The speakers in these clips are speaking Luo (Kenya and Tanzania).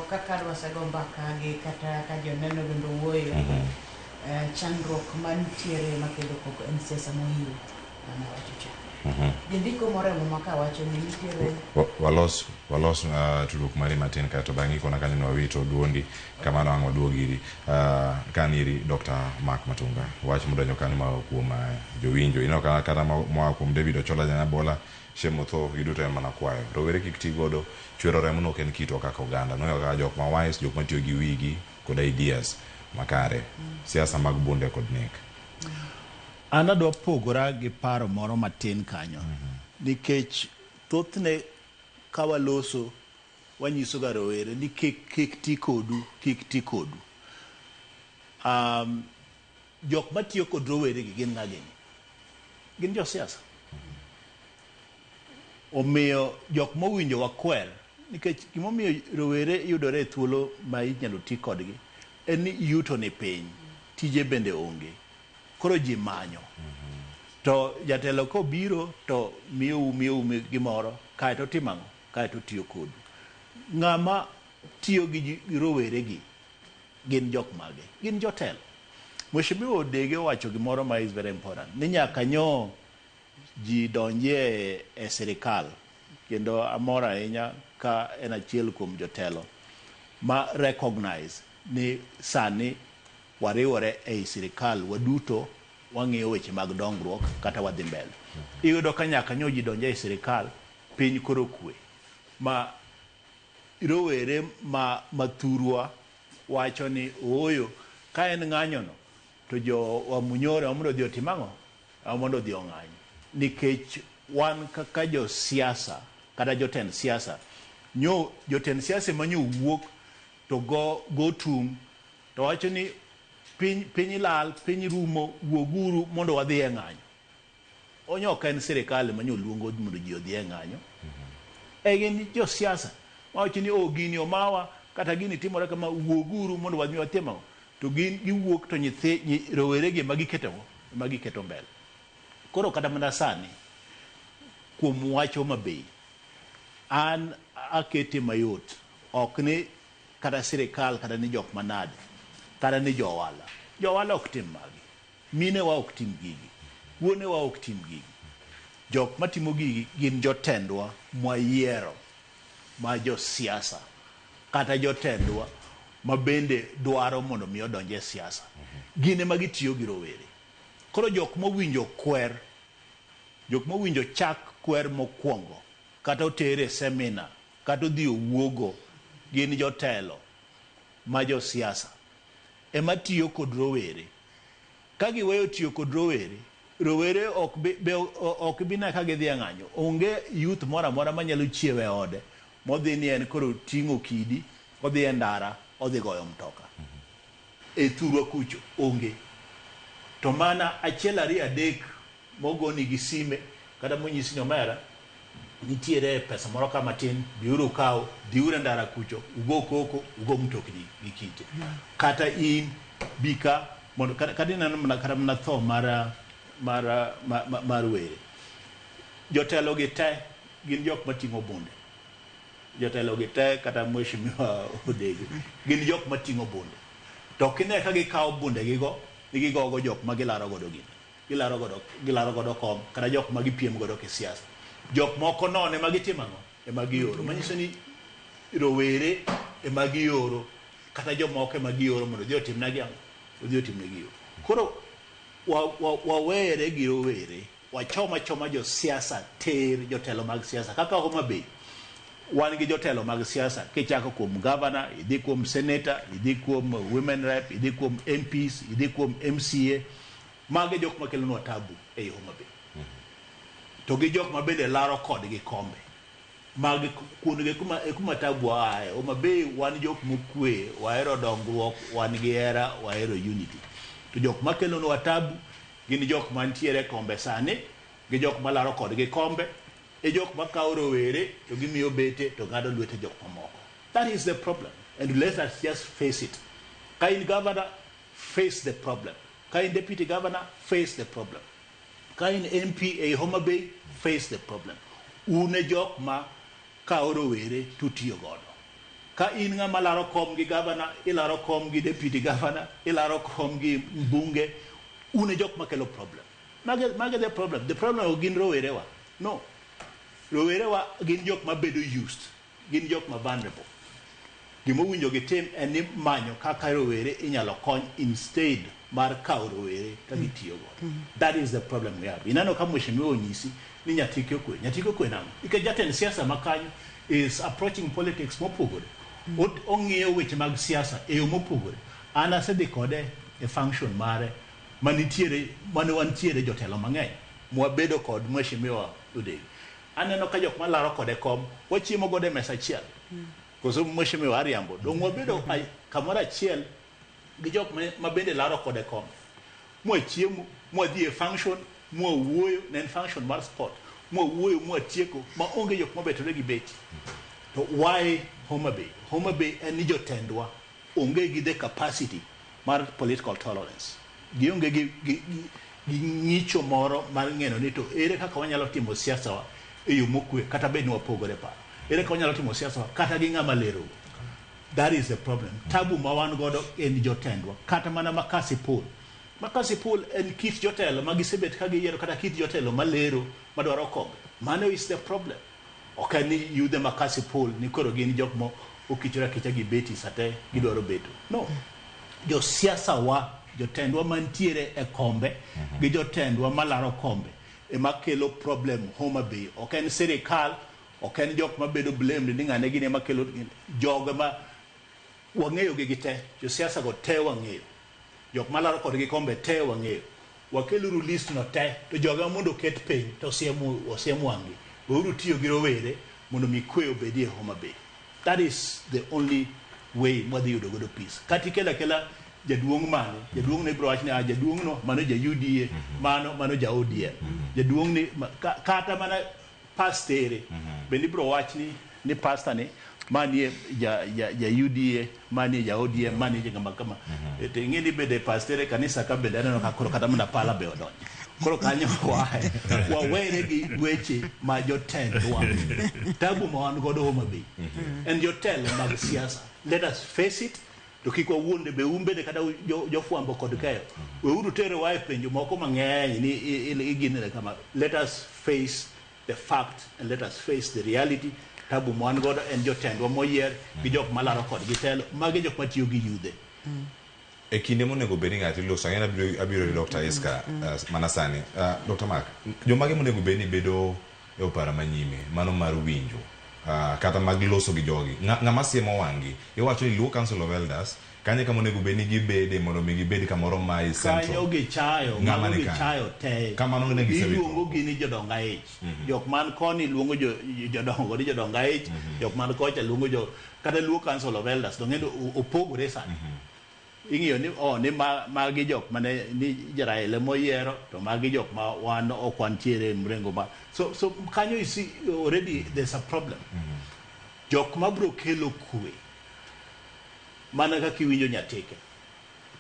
Kaka wasego mbaka gi kata ka joneno bende wuoyo, chandruok mantiere makelo koko en siasa mohiu mana wacho cha. Jandiko moro e Muma ka wacho ni nitiere Walos tudruok mari matin kaeto bang'e ikona kanyo ni wawito duondi kamano ang' waduog iri kan iri Dr. Mark Matunga. Wach modonjo kanyo ma kuom jowinjo ineno kata moa kuom David Ochola Janyabola Shemotho giduto en mana kwayo rowere kik ti godo chwero remo no ok en kitwa kaka oganda noyo kaka jok ma wise, jok matiyo gi wigi kod ideas makare, siasa mag bunde kod nek. An adwa pogora gi paro moro matin kanyo nikech thothne ka waloso wanyiso ga rowere ni kik ti kodu, kik ti kodu. Jok matiyo kod rowere gi gin ng'a gini? Gin josiasa. Omiyo jok mowinjo wakwer nikech gimomiyo rowere yudore e thuolo ma inyalo ti kodgi en ni yuto ni piny, tije bende onge. Koro ji manyo. To jatelo kobiro to miyou gimoro kaeto timo ang'o? Kaeto tiyo kodu. Ng'ama tiyo gi rowere gi gin jok mage? Gin jotelo. Mheshimiwa Odege owacho gimoro ma is very important ni nyaka nyo ji donjie e sirikal, kendo amor ahinya ka en achiel kuom jotelo ma recognize ni sani wariwore ei sirikal waduto wang'iyo weche mag dongruok kata wadhi mbele. Iyudo ka nyaka nyo ji donje e sirikal piny koro kwe ma rowere ma mathurwa wacho ni ooyo ka en ng'anyo no to jo Wamunyoro ema mondo odhi otim ang'o? Ema mondo odhi ong'any. Nikech wan kaka josiasa kata jotend siasa, nyo jotend siasa ema nyo wuok to go tung' to wacho ni piny lal, piny rumo, wuoguru mondo wadhi e ng'anyo. Onyo ok en sirikal ema nyo luongo mondo ji odhi e ng'anyo. E gin josiasa mawacho ni oh gini omawa kata gini timore kama, wuoguru mondo wadhi watim ang'o. To gin giwuok to rowere gi ema giketo ema giketo mbele. Koro kata mana sani kuom wach Homa Bay, an akete mayot, ok ni kata sirikal kata ni jok manade kata ni jo ohala. Jo ohala ok tim magi. Minewa ok tim gigi. Wuonewa ok tim gigi. Jok matimo gigi gin jotendwa mwayiero ma josiasa kata jotendwa ma bende dwaro mondo mi odonj e siasa. Gin ema gitiyo gi rowere. Koro jok mowinjo kwer, jok mowinjo chak kwer mokwongo kata otere seminar kata odhi owuogo gin jotelo ma josiasa ema tiyo kod rowere. Ka giweyo tiyo kod rowere, rowere ok bi ne ka gidhi e ng'anyo. Onge youth moro amora manyalo chiewo e ode modhi ni en koro ting'o kidi, odhi e ndara, odhi goyo mtoka. E thurwa kucho, onge. To mana achiel ariyo adek mogoni gi sime kata monyisi ni omera, nitiere pesa moro ka matin, biuru ukaw, dhiuru e ndara kucho, ugo koko, ugo mtokni gi kite. Kata in bi ka mondo kata ineno mana kata mana tho mar were. Jotelo gi te gin jok mating'o bunde. Jotelo gi te kata Mheshimiwa Odege gin jok mating'o bunde. To kine ka gikawo bunde gigo ni gigogo jok ma gilaro godo gini. Gilaro godo kom kata jok ma gipiem godo kisiasa. Jok moko nono ema gitimo ang'o? Ema gioro. Manyiso ni rowere ema gioro kata jomoko ema gioro mondo odhi otimnegi ang'o? Odhi otimnegi yo. Koro wawere gi rowere, wachom achoma josiasa ter, jotelo mag siasa. Kaka Homa Bay, wan gi jotelo mag siasa kichako kuom governor, idhi kuom senator, idhi kuom women rep, idhi kuom MPs, idhi kuom MCA. Magi e jok makelonwa tabu ei Homa Bay. To gi jok ma bende laro kodgi kombe. Mag kuondgi e kuma tabu ae. Homa Bay wan jok mokwe, wahero dongruok, wan gi hera, wahero unity. To jok makelonwa tabu gin jok mantiere kombe sani, gi jok malaro kodgi kombe, e jok makawo rowere to gimiyo bete to ng'ado lwete jok mamoko. That is the problem. And let us just face it. Ka in governor, face the problem. Ka in deputy governor, face the problem. Ka in MP ei Homa Bay, face the problem. Un e jok ma kawo rowere to utiyo godo. Ka in ng'ama laro kom gi governor, ilaro kom gi deputy governor, ilaro kom gi mbunge, un e jok makelo problem. Mage the problem. The problem ok gin rowerewa. No. Rowerewa gin jok mabedo used. Gin jok ma vulnerable. Gimowinjo gitim en ni manyo kaka rowere inyalo kony instead mar kawo rowere ka gitiyo godo. That is the problem we have. Ineno ka mheshimiwa onyisi ni Nyatike okwe. Nyatike okwe nang'o? Nikech jatend siasa ma kanyo is approaching politics mopogore. Ong'iyo weche mag siasa e yo mopogore. An asedhi kode e function mare manitiere mane wantiere jotelo mang'eny mwabedo kod mheshimiwa Odegi. Aneno ka jok malaro kode kom wachiemo godo e mesa achiel. Koso mheshimiwa Ariambo, dong wabedo kamoro achiel gi jok ma bende laro kode kom. Mwachiemo, mwadhi e function, mwawuoyo, ne en function mar sport. Mwawuoyo, mwatieko, ma onge jok mobetore gi beti. To why Homa Bay? Homa Bay en ni jotendwa onge gi the capacity mar political tolerance. Gionge gi ng'icho moro mar ng'eno ni to ere kaka wanyalo timo siasa wa e yo mokwe kata bed ni wapogore paro. Ere kaka wanyalo timo siasa wa kata gi ng'ama lero. That is the problem. Tabu ma wan godo en jotendwa. Kata mana Makasipul. Makasipul en kit jotelo ma gisebet ka giyiero kata kit jotelo malero madwaro kombe. Mano is the problem. Ok en ni yudhe Makasipul ni koro gin jok mo okichore akicha gi beti sate gidwaro beto. No. Josiasa wa, jotendwa mantiere e kombe gi jotendwa malaro kombe ema kelo problem Homa Bay. Ok en sirikal, ok en jok mabedo blamed ni ng'ane gini ema kelo jogo ma wang'eyo gi gite. Josiasa go te wang'eyo. Jok malaro kodgi kombe te wang'eyo. Wakeluru list no te to joga mondo oket piny to osiem wang'gi. Weuru tiyo gi rowere mondo mi kwe obedie Homa Bay. That is the only way mwadhi yudo godo peace. Kata ikelo akela jaduong' mane, jaduong' no ibiro wach ni ah, jaduong' no mano ja UDA, mano ja ODM. Jaduong' ni kata mana pastere bende ibiro wach ni pastor ni manie ja UDA, manie ja ODM, manie ja kama kama. To ing'e ni bende pastere kanisa ka bende aneno ka koro kata mana pala be odonjo. Koro kanyo wawere gi weche ma jotendwa. Tabu ma wan godo Homa Bay en jotelo mag siasa. Let us face it. To kik wawuonde be un bende kata jofwambo kod keyo. Weuru terowa e penjo moko mang'eny ni iginene kama. Let us face the fact and let us face the reality. Tabu ma wan godo en jotendwa moyier gi jok malaro kodgi telo. Magi jok matiyo gi yudhe. E kinde monego bed ni ng'ato iloso, ang'e ni abiro ri Dr. Iska mana sani. Dr. Mark, jomage monego bed ni bedo e opara manyime, mano mar winjo, kata mag loso gi jogi. Ng'ama siemo wang'gi, iwacho ni Luo Council of Elders, kanye kama onego bed ni gibede mondo mi gibed kamoro ma is central. Kanyo gichayo, Ng'ama mago ni kanyo? gichayo te. Kamano ne gisewito. Iluongo gi ni jodong aich. Jok man koni luongo jodongo ni jodong aich, jok man kocha luongo jo kata Luo Council of Elders to ng'endo opogore sani. Ing'iyo ni oh ni magi jok mane ni Jarael moyiero to magi jok ma wan ok wantiere e mrengo ma so kanyo you see already there's a problem. Jok mabro kelo kwe mana kaka iwinjo Nyatike.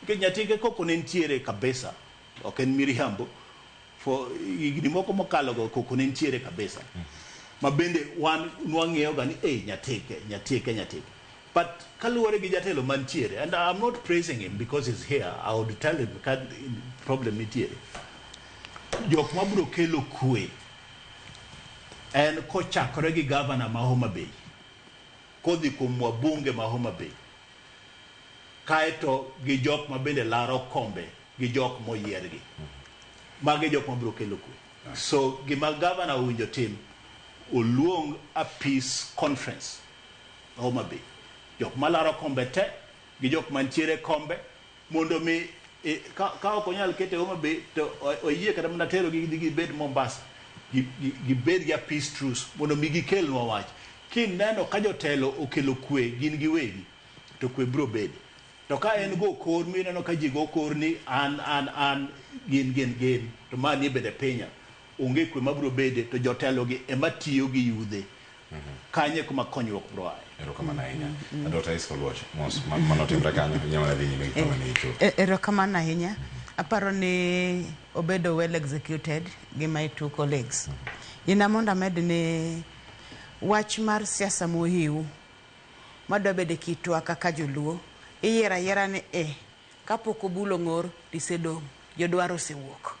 Nikech Nyatike koko ne nitiere kabisa, ok en miriambo. For higni moko mokalo go koko ne nitiere kabisa. Ma bende wan nwang'iyo ga ni eh Nyatike, Nyatike, Nyatike. But kaluwore gi jatelo mantiere, and I'm not praising him because he's here, I would tell him ka problem nitiere. Jok mabro kelo kwe en kochakore gi governor ma Homa Bay, kodhi kuom wabunge ma Homa Bay, kaeto gi jok ma bende laro kombe gi jok moyiergi. Magi jok mabro kelo kwe. So gima governor owinjo tim, oluong a peace conference Homa Bay. Jok malaro kombe te gi jok mantiere kombe mondo mi ka ok onyal kete Homa Bay to oyie kata mana tero gi gidhi gibed Mombasa, gibed gi a peace truce mondo mi gikelnwa wach. Kineno ka jotelo okelo kwe gin giwegi to kwe biro bede. To ka en go kor mineno ka ji go kor ni an an an gin gin gin to mani bende pinya onge kwe mabiro bede to jotelo gi ema tiyo gi yudhe. Kanye kuma konyruok biro aye. Erokamano ahinya. Dr. Iska Oluoch, mos mano timre kanyo, inyalo mana dhi nyime gi kama ne ichopo. Erokamano ahinya. Aparo ni obedo well executed gi my two colleagues. Ina mondo amed ni wach mar siasa mohiu. madwa bedo e kitwa kaka joluo, iyiero ayiera ni e kapok obulo ng'or tisedong', jodwaro osewuok.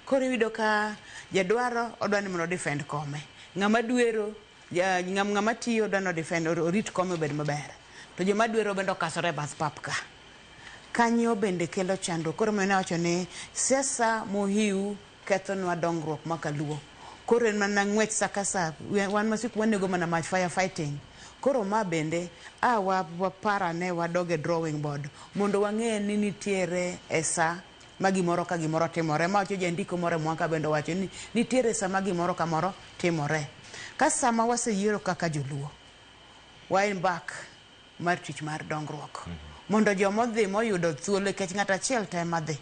Koro iyudo ka jadwaro odwa ni mondo o defend kome. Ng'ama dwero, ng'ama tiyo odwa ni o defend, orit kome obed maber. To joma dwero bende okasore e bath pap ka. Kanyo bende kelo chandruok. Koro omiyo nawacho ni siasa mohiu kethonwa dongruok ma kaluo. Koro en mana ng'wech sa ka sa, wan masik wanego mana mach fire fighting. Koro ma bende a wapar ane wadog e drawing board mondo wang'e ni nitiere e sa ma gimoro ka gimoro timore. Ma wacho jandiko moro e mwaka bende owacho ni nitiere sama gimoro kamoro timore. Ka sama waseyiero kaka joluo, wa embark mar tich mar dongruok. Mondo joma odhi moyudo thuolo nikech ng'ato achiel to ema dhi.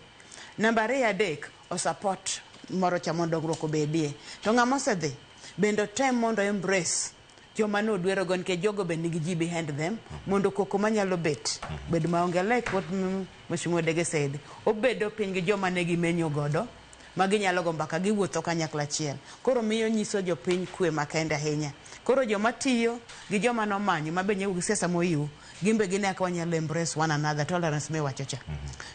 Namba ariyo adek o support moro cha mondo dongruok obedie. To ng'ama osedhi bende otem mondo embrace joma nodwero go nikech jogo be nigi ji behind them mondo koko manyalo bet bed maonge. Like what Mheshimiwa Dege said, obedo piny gi joma ne gimenyo godo ma ginyalo go mbaka giwuotho kanyakla achiel. Koro miyo nyiso jopiny kwe makende ahinya. Koro joma tiyo gi joma nomanyo ma be nyiewo gi siasa moyiw, gin be gine kaka wanyalo embrace one another, tolerance miwacho cha.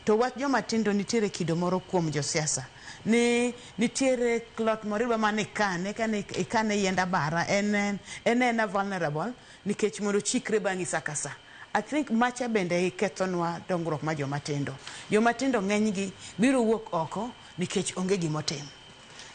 To wach joma tindo nitiere kido moro kuom josiasa ni nitiere clot moro idwa mana ikane kane ikane yiend abara en en ena vulnerable nikech mondo ochikre bang'i sa ka sa. I think macha bende ikethonwa dongruok mar joma tindo. Joma tindo ng'enygi biro wuok oko nikech onge gimotim.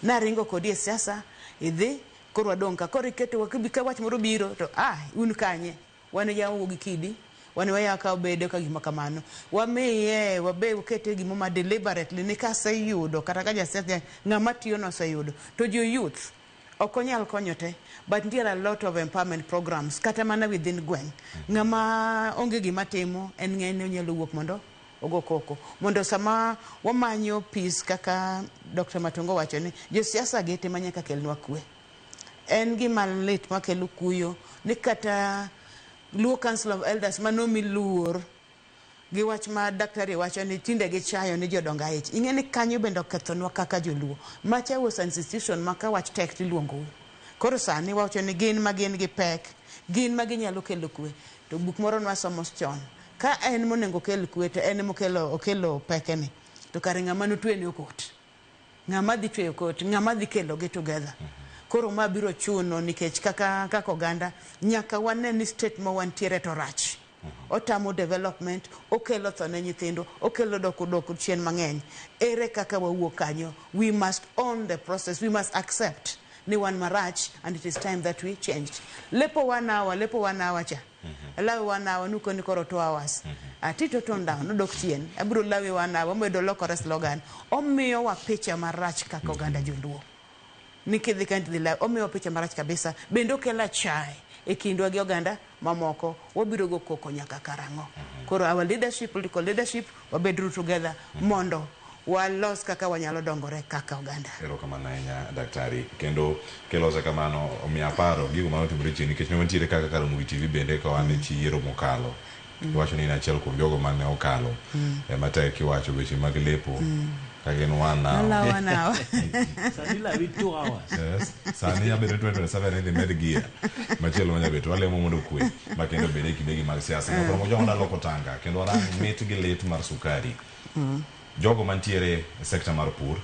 Naringo kodi e siasa, idhi, koro wadong' ka. Koro iketo ka wach moro biro to ah, un kanye? Wan yawo gi kidi, wan waya ka obedo ka gima kamano. Wamiye, wabe wakete gimo ma deliberately ni kaseyudo kata ka jasiasa ng'ama tiyo noseyudo. To jo youth ok onyal konyo te, but nitiere a lot of empowerment programs kata mana within gweng'. Ng'ama onge gima timo en ng'eny onyalo wuok mondo ogo koko. Mondo sama wamanyo peace kaka Dr. Matongo wacho ni josiasa gi tema nyaka kelnwa kwe. En gima lit makelo kuyo ni kata Luo Council of Elders manomi luor gi wach ma daktari wacho ni tinde gichayo ni jodongo aich. Ing'e ni kanyo bende okethonwa kaka joluo. Macha was an institution ma ka wach tek tiluongou. Koro sani wawacho ni gin ma gin gi pek, gin ma ginyalo kelo kwe. To buk moro nwasomo chon. Ka en monego okel kwe to en emokelo okelo pekeni. To kare ng'ama notwene okot. Ng'ama dhi tweyo kot, ng'ama dhi kelo gi together. Koro ma biro chuno nikech kaka kaka oganda nyaka wane ni state ma wantiere to rach. Otamo development, okelo tho ne nyithindo, okelo dok dok chien mang'eny. Ere kaka wawuok kanyo? We must own the process. We must accept ni wan marach and it is time that we changed. Lepo 1 hour, lepo 1 hour cha. Lawi 1 hour nukoni koro 2 hours. Atito tone down, nodok chien. Abiro lawi 1 hour, omedo lokore slogan. Omiyowa picha marach kaka oganda joluo. Ni kidhi kanyo tidhi lawi, omiyowa picha marach kabisa. Bende okelo achaye e kindwa gi oganda mamoko. Wabiro go koko nyaka karang'o? Koro our leadership, political leadership, wabedru together mondo walos kaka wanyalo dongore kaka oganda. Erokamano ahinya daktari. Kendo kilose kamano omiya paro gigo manotimore chien nikech ne wantiere kaka Ramogi TV bende ka wan e yiero mokalo. Iwacho ni in achiel kuom jogo mane okalo. Ema tek iwacho weche mag lepo ka gin 1 hour. Nalawo 1 hour. Sani lawi 2 hours. Yes. Sani nyabedo 2027 idhi med gia machielo manyabet walemo mondo kwe ma kendo bed e kindegi mag siasa. Mm. Jogo daloko tanga kendo warang mit gi lit mar sukari. Jogo mantiere e sekta mar pur